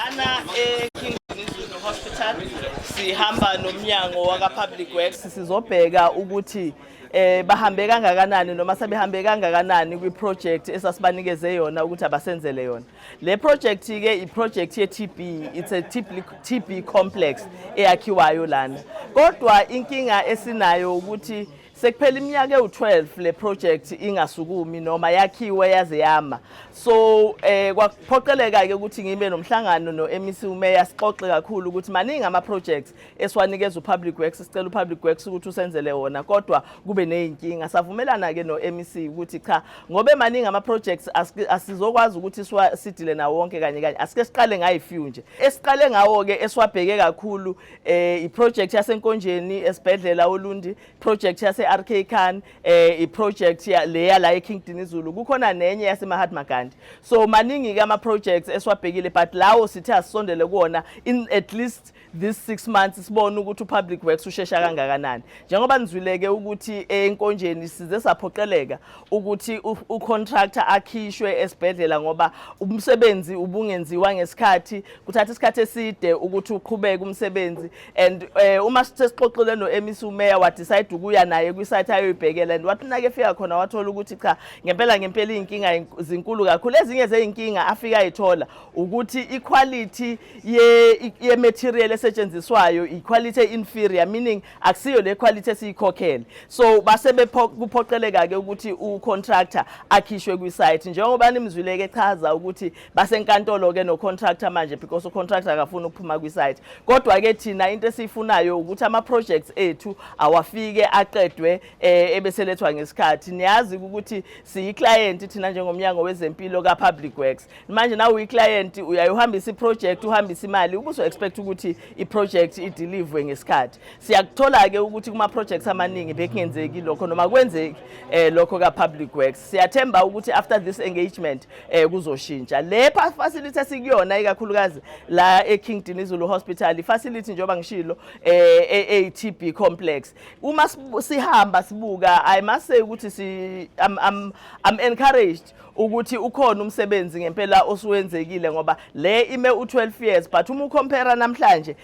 Lana e-King Dinuzulu Hospital sihamba nomnyango waka-Public Works, sizobheka ukuthi bahambe kangakanani noma sebehambe kangakanani kwi-project esasibanikeze yona ukuthi abasenzele yona. Le project ke i-project ye-TB, it's a TB, TB complex eyakhiwayo lana. Kodwa inkinga esinayo ukuthi sekuphela iminyaka ewu-12 le project ingasukumi noma yakhiwe yaze yama. So kwaphoqeleka ke ukuthi ngibe nomhlangano no-MEC uMeya, sixoxe kakhulu ukuthi maningi ama projects esiwanikeza uPublic Works, sicela uPublic Works ukuthi usenzele wona, kodwa kube nezinkinga. Savumelana ke no-MEC ukuthi cha, ngoba maningi ama projects, asizokwazi ukuthi sidile nawo wonke kanye kanye, asike siqale ngayi-few nje. Esiqale ngawo ke esiwabheke kakhulu i-project yaseNkonjeni esibhedlela oLundi, project yase RK Khan, i-project ya leya la eKing Dinuzulu, kukhona nenye yase Mahatma Gandhi. So maningi ke ama projects esiwabhekile, but lawo sithe asisondele kuwona in at least this 6 months, sibone ukuthi uPublic Works ushesha kangakanani. Njengoba nizwileke ukuthi eNkonjeni size saphoqeleka ukuthi ucontractor akhishwe esibhedlela ngoba umsebenzi ubungenziwa ngesikhathi, kuthatha isikhathi eside ukuthi uqhubeke umsebenzi. And uma sesixoxile no-MEC, uMeya wa decide ukuya naye kwi-site ayoyibhekela, and wathi nake efika khona wathola ukuthi cha, ngempela ngempela iy'nkinga zinkulu kakhulu. Ezinye zey'nkinga afika ayithola ukuthi i-quality ye-material esetshenziswayo, i-quality inferior, meaning akusiyo le quality esiyikhokhele. So base kuphoqeleka ke ukuthi u-contractor akhishwe kwi-site, njengoba nimzwile-ke echaza ukuthi basenkantolo ke no-contractor manje because u-contractor akafuni ukuphuma kwi-site. Kodwa ke thina into esiyifunayo ukuthi ama-projects ethu awafike aqedwe ebeselethwa ngesikhathi. Niyazi ukuthi siyi-client thina njengomnyango wezempilo ka-Public Works. Manje nawe uyi-client, uyayihambisa i-project, uhambisa imali, ubuso expect ukuthi i-project ideliverwe ngesikhathi. Siyakuthola-ke ukuthi kuma-projects amaningi bekungenzeki lokho noma kwenzeki lokho ka-Public Works. Siyathemba ukuthi after this engagement kuzoshintsha. Le facility esikuyona, ikakhulukazi la e-King Dinuzulu Hospital, i-facility njengoba ngishilo eyi-TB complex. Uma sihamba sibuka, I must say ukuthi si I'm encouraged ukuthi ukhona umsebenzi ngempela osuwenzekile, ngoba le ime u12 years, but uma ucompare namhlanje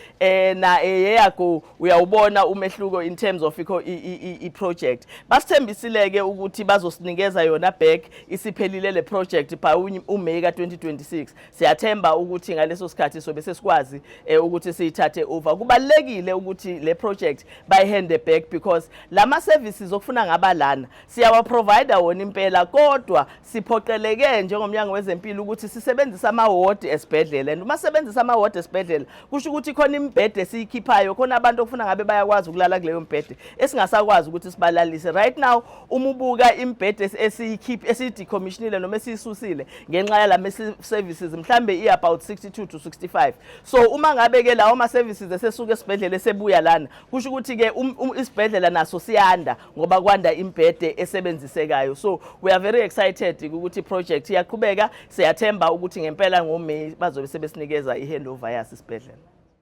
na a year ago, uyawubona umehluko in terms of i project. Basithembisile ke ukuthi bazosinikeza yona back isiphelile le project by uMay ka 2026. Siyathemba ukuthi ngaleso sikhathi sobe sesikwazi ukuthi siyithathe over. Kubalekile ukuthi le project bayihande back because lama services okufuna ngaba lana siyawa provide wona impela, kodwa siphoqeleke njengomnyango wezempilo ukuthi sisebenzise amawodi esibhedlela, and uma sisebenzisa amawodi esibhedlela kusho ukuthi khona imibhede esiyikhiphayo, khona abantu okufuna ngabe bayakwazi ukulala kuleyo mbhede esingasakwazi ukuthi sibalalise. Right now uma ubuka imibhede esiyikhiphe, esiyidecommissionile noma esiyisusile ngenxa yalama services, mhlambe i-about 62 to 65. So uma ngabe ke lawo ma services esesuka esibhedlela esebuya lana, kusho ukuthi ke isibhedlela naso siyanda ngoba kwanda imbhede esebenzisekayo. So we are very excited ukuthi i-project iyaqhubeka. Siyathemba ukuthi ngempela ngoMay bazobe sebesinikeza i-handover yaso isibhedlela.